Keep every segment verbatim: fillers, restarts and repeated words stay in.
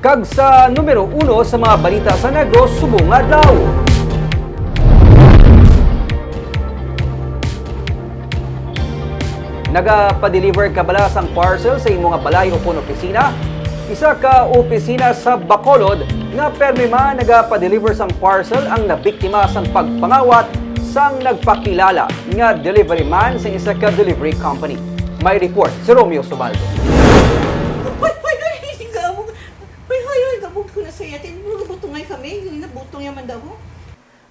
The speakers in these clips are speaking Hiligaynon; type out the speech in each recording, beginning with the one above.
Kag sa numero uno sa mga balita sa Negros subong nga adlaw. Nagapa-deliver ka bala sang parcel sa imo nga balay ukon opisina? Isa ka opisina sa Bacolod nga permi man nagapa-deliver sang parcel ang nabiktima sang pagpangawat sang nagpakilala nga delivery man sa isa ka delivery company. May report si Romeo Subaldo. Hoy, hoy, hoy, hoy, gamo. Hoy, hoy, hoy, gamo ko na sa iya. Tin-, butungay kami. Yung nabutong yaman daw, ho.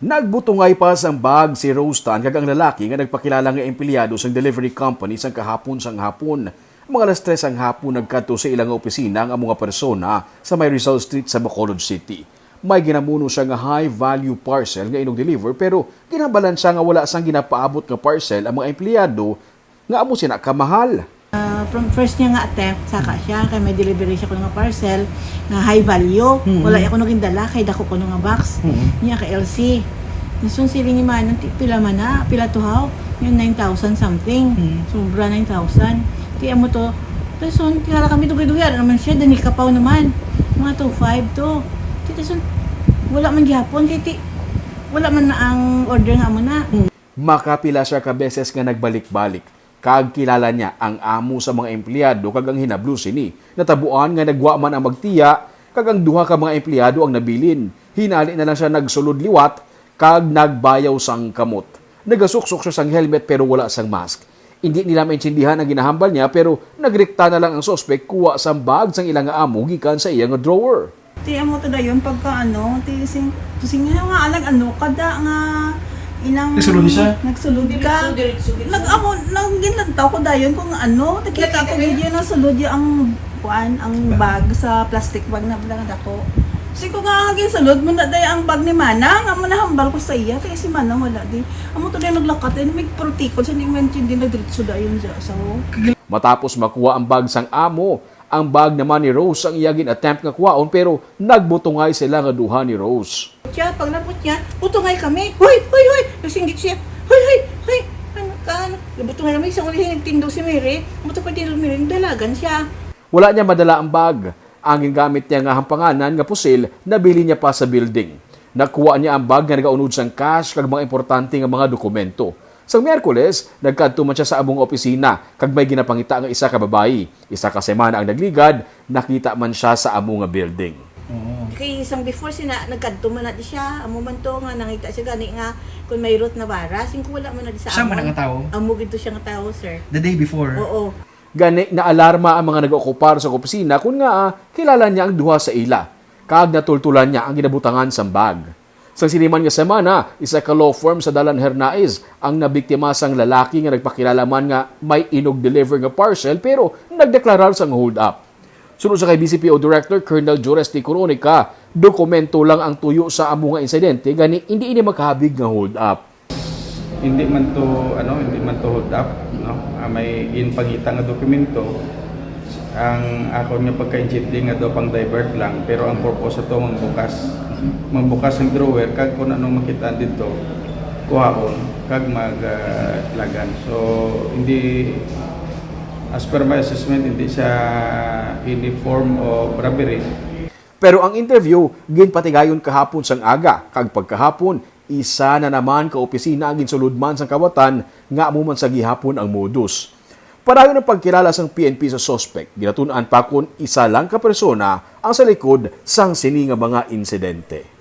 Nagbutungay pa sang bag si Rose Tan kag ang lalaki nga nagpakilala nga empleyado sang delivery company sang kahapon sang hapon. Mga alas tres sang hapon, nagkadto sa ila nga opisina ang amo nga persona sa may Rizal Street sa Bacolod City. May ginamuno siya nga high value parcel nga inong-deliver, pero ginhambalan siya nga wala sang ginapaabot nga parcel ang mga empleyado nga amo sina kamahal. Ah, from first niya nga attempt, saka siya, kay may delivery siya ko nga parcel, nga high value. Mm. Wala ako nagindala, kay dako ko nga box. Mm. Niya ka L C. Nasun sila ni man, ti-, pila man na, pila to how? Yung nine thousand something. Mm. Sobra nine thousand. Ti amo to. Tasun, kaya kami dugay-dugay, ano naman siya, dani kapaw naman. Mga two five to. Ti tasun, wala man gihapon, kay ti, wala man na ang order nga amo na. Makapila siya ka beses nga nagbalik-balik, kag kilala niya ang amo sa mga empleyado kag ang hinablo sini. Natabuan nga nagwa man ang magtiya, kag ang duha ka mga empleyado ang nabilin. Hinali na lang siya nagsulod liwat kag nagbayaw sang kamot. Nagasuksok siya sang helmet pero wala sang mask. Indi nila maintindihan ang ginahambal niya, pero nagrikta na lang ang suspek kuha sang bag sang ila nga amo gikan sa iya nga drawer. Ti amo to dayon pagka ano, ti sing, sing nga alag ano kada nga ilang Nagsulod siya? Nagsulod ka. Diretso, diretso, diretso. Nag-amo, nang ginlantaw ko dayon kung ano, nakita ko Nakita video na sulod yung ang kuan, ang bag sa plastic bag na lang dako. Kasi ko nga ginsulod mo na day ang bag ni Manang, amo nahambal ko sa iya, kaya si Manang wala di. Amo to dayon naglakat, and may protikod sa ning maintindihan na diretso dayon siya. So, Matapos makuha ang bag sang amo, ang bag naman ni Rose ang iya gin-attempt nga kuhaon, pero nagbutungay sila nga duha ni Rose. Siya, pag nabot niya, butungay kami. Hoy, hoy, hoy! Nasinggit siya. Hoy, hoy, hoy! Ano ka? Ano? Butungay kami, isang ulihin, nagtindo si Mary. Butungay tindo si Mary, dalagan siya. Wala niya madala ang bag. Ang gingamit niya nga hampanganan nga pusil, nabili niya pa sa building. Nakuha niya ang bag nga nagaunod sang cash kag mga importante nga mga dokumento. Sang Miyerkules, nagkadto man siya sa amo nga opisina kag may ginapangita nga isa ka babayi. Isa ka semana ang nagligad, nakita man siya sa amo nga building. Oo. Kay isang before sina, nagkadto man na di siya. Amo man to nga nangita siya gani nga kung may Ruth Navarra, sing ko wala man na di sa Siya man amon. Ang tao? Amo gid to siya nga tao, sir. The day before. Oo. Gani, naalarma ang mga nag-ookupar sa opisina kun nga kilala niya ang duha sa ila, kag natultulan niya ang ginabutangan sang bag. Sa sini man nga semana, isa ka law firm sa Dalan Hernaez ang nabiktima sang lalaki nga nagpakilala man nga may inog-deliver nga parcel pero nagdeklarar sang hold up. Suno sa kay B C P O Director Colonel Jores T. Coronica, dokumento lang ang tuyo sa amo nga insidente, gani hindi ini makahabig nga hold up. Hindi man to, ano, hindi man to hold up, no? Ah, may ginpangita nga dokumento. Ang akon nga pagkaintindi nga daw pang divert lang, pero ang purpose ato mangbukas. Mangbukas ang drawer kag kung ano makita dito, kuhaon kag mag ah, lagan. So, hindi, as per my assessment, hindi siya any form of robbery. Pero ang interview ginpatigayon kahapon sang aga, kag pagkahapon, isa na naman ka opisina ang ginsulod man sang kawatan nga amo man sa gihapon ang modus. Padayon ang pagkilala sang P N P sa suspek, ginatun-an pa kon isa lang ka persona ang sa likod sang sini nga mga insidente.